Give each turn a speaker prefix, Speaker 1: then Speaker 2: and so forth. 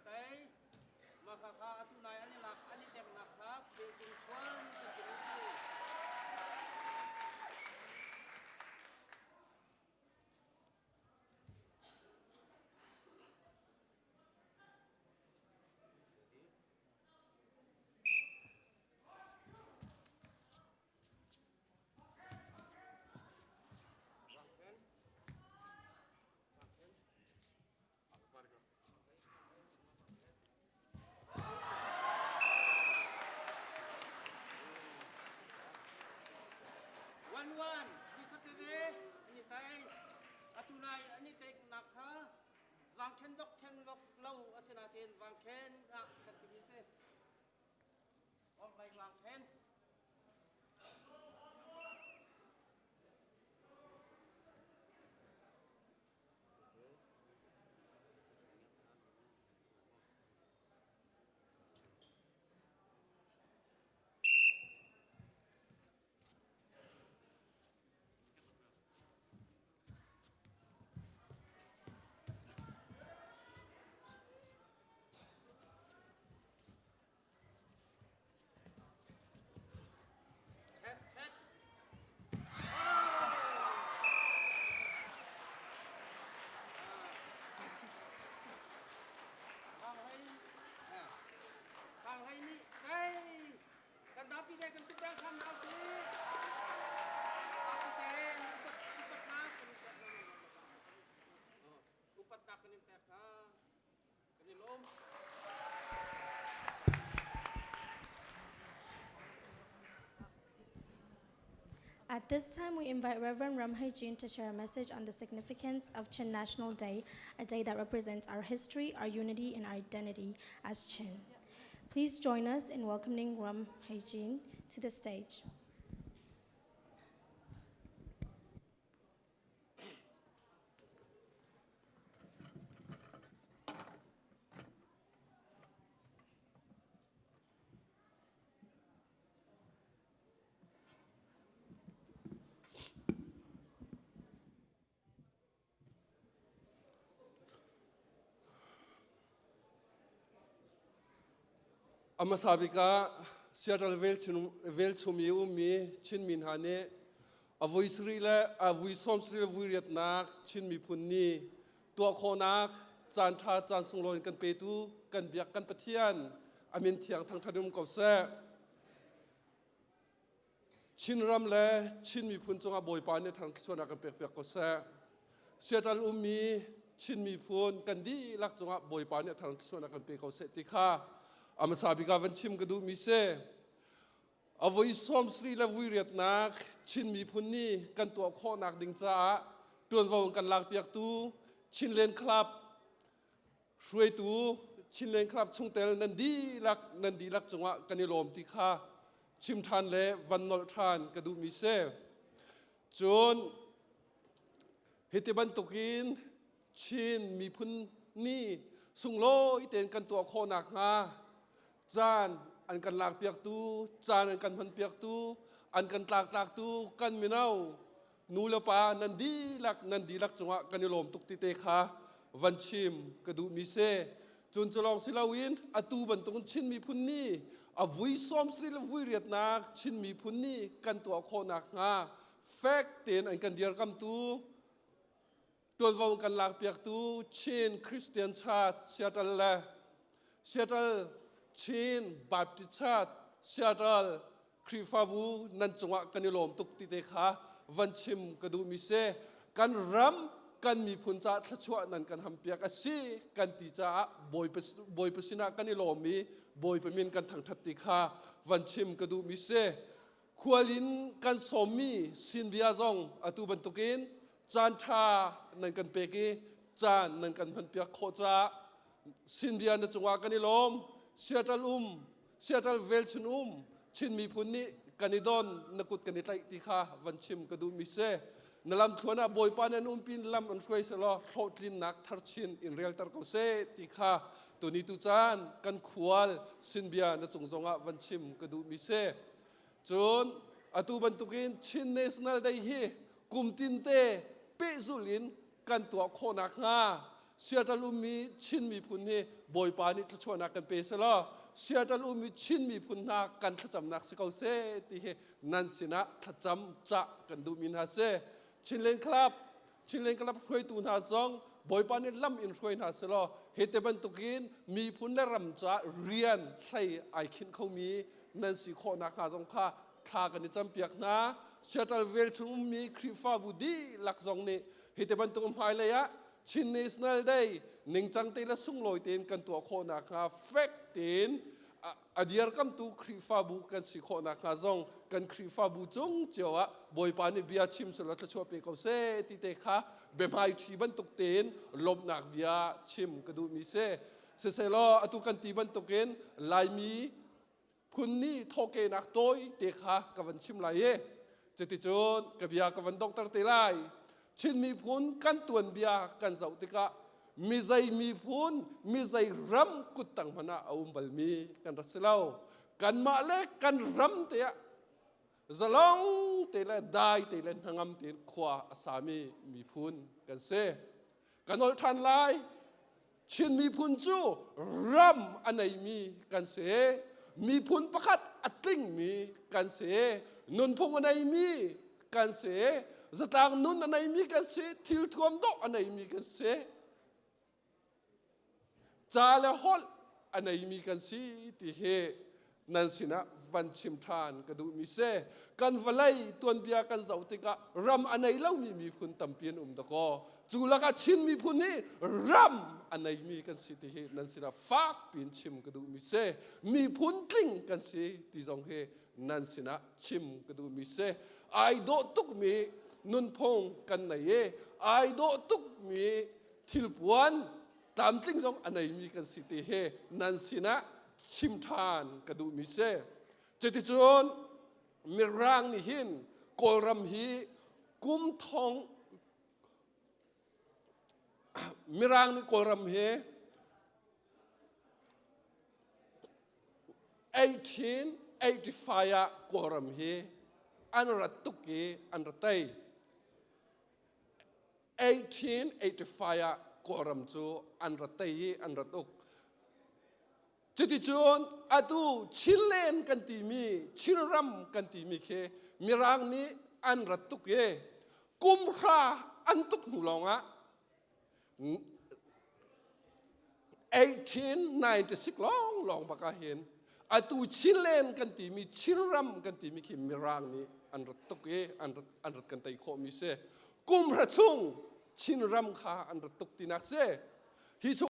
Speaker 1: tei. Mah khakha atu nai an i lak an i temnak kha kheh cung chuan kan ti si. One one hi khat ve ani tai atu nai ani tek nak kha wangkhen dok khen lok lo asinain wangkhen ah kan timi si Orhlei wangkhen. Kan zapi te kan tuk khan hau si. Zapi te upatnak kan in pek hna. Upatnak kan in pek hna. Kan i lawm.
Speaker 2: At this time, we invite Reverend Ram Jin to share a message on the significance of Chin National Day, a day that represents our history, our unity, and our identity as Chin. Please join us in welcoming Ram Jin to the stage.
Speaker 3: A hmasa bik ah Seattle velchum i ummi Chinmi hna nih a vui sarih le a vui sawm sarih le vui riatnak Chin miphun ni tuah khawhnak caan ṭha caan sunglawi in kan petu kan biak kan Pathian a min thiang thangṭhat um ko seh. Chinram le Chin miphun cungah Bawipa nih thangṭhatnak kan pekpiak ko seh. Seattle ummi Chin miphun kan dihlak cungah Bawipa nih thangṭhatnak kan pe ko seh ti kha a hmasa bik ah van chim ka duhmi si. A voi sawm sarih le vui riatnak Chin miphun nih kan tuah khawhnak ding caah ṭuanvo kan lakpiaktu Chinland Club hruaitu Chinland Club chungtel nan dihlak nan dihlak cungah kan i lawm ti kha chim ṭhan le van nolh ṭhan ka duhmi si. Cun hiti bantukin Chin miphun ni sunglawi tein kan tuah khawh nakhnga caan an kan lakpiaktu, caan an kan hmanpiaktu, an kan tlaktlaktu kan mino nu le pa nan dihlak nan dihlak cungah kan i lawm tuk ti te kha van chim ka duhmi si. Cun cu lawng si loin atu bantukin Chin miphun nih a vui sawm sri le vui riatnak Chin miphun nih kan tuah khawh nakhnga fek tein an kan dirkamtu tuanvo kan lakpiaktu Chin Christian Church Seattle le Seattle Chin Baptist Church Seattle Khrihfabu nan cungah kan i lawm tuk ti te kha van chim ka duhmi si. Kan ram kan miphun caah thluachuah nan kan hampiak a si kan ti caah Bawipa sinah kan i lawm i Bawipa min kan thangṭhat ti kha van chim ka duhmi si. Khual in kan sawmmi sinbia zong atu bantukin caan ṭha nan kan pek i caan nan kan hmanpiak khawh caah sinbia na cungah kan i lawm. Seattle um Seattle velchun um Chin miphun nih kan i don na kut kan i tlaih ti kha van chim ka duhmi si. Na lam thluan ah Bawipa nih an umpi in lam an hruai selaw hlawhtlinnak thar chin in relter ko seh ti kha tuni tu caan kan khual sinbia na cung zongah van chim ka duhmi si. Cun atu bantukin Chin National Day hi kum tinte pehzulh in kan tuah khawh nakhnga. Seattle ummi Chin miphun hi Bawipa nih thluachuahnak kan pe selaw Seattle ummi Chin miphun hna kan thlacamnak si ko seh ti hi nan sinah thlacam cah kan duhmi hna si. Chinland Club Chinland Club hruaitu hna zong Bawipa nih lam in hruai hna selaw hi te bantukin miphun le ram caah rian hlei ai khinh khomi nan si khawh nakhnga zong kha thla kan i campiak hna. Seattle velchum ummi Khrihfabu dihlak zong nih hi te bantuk hmailei ah Chin National Day ningcang te le sunglawi tein kan tuah khawh nakhnga fek tein a dirkamtu Khrihfabu kan si khawh nakhnga zong kan Khrihfabu cung cio ah Bawipa nih bia chim selaw thluachuah pe ko seh ti te kha biahmai ṭhi bantuk tein lawmhnak bia chim ka duhmi si. Siselaw atu kan ti bantukin Laimi phun nih thawhkehnak tawi te kha ka van chim lai i cuticun ka bia ka van donghter te lai. Chin miphun kan tuanbia kan zoh tikah mizei miphun mizei ram kuttang hmanh ah a um balmi kan rak si lo. Kanmah le kan ram te ah zalong te le dai te le hnangam tein khua a sami miphun kan si. Ka nolh ṭhan lai. Chin miphun cu ram a neimi kan si. Miphun pakhat a tlingmi kan si. Nunphung a neimi kan si. Zatlang nun a neimi kan si. Thil thuam dawh a neimi kan si. Ca le holh a neimi kan si ti hi nan sinah van chim ṭhan ka duhmi si. Kan vawlei tuanbia kan zoh tikah ram a nei lomi miphun tampi an um dakaw. Cu lakah Chin miphun hi ram a neimi kan si ti hi nan sinah fak piin chim ka duhmi si. Miphun tling kan si ti zong hi nan sinah chim ka duhmi si. Ai dawh tukmi nunphung kan nei i ai dawh tukmi thilpuan tlamtling zong a neimi kan si ti hi nan sinah chim ṭhan ka duhmi si. Cuticun Mirang nih hin Kawlram hi kum thong Mirang nih Kawlram hi 1885 ah Kawlram hi an rat tuk i an ra tei. 1885 ah Kawlram cu an ra tei i an rat uk. Cuticun atu Chinland kan timi Chinram kan timi khi Mirang nih an rat tuk i kum hra an tuk hnu lawngah 1896 lawng lawng bak ah hin atu Chinland kan timi Chinram kan timi khi Mirang nih an rat tuk i an rat kan tei khawhmi si. Kum hra chung Chinram kha an rat tuk tinak si. Hi chung.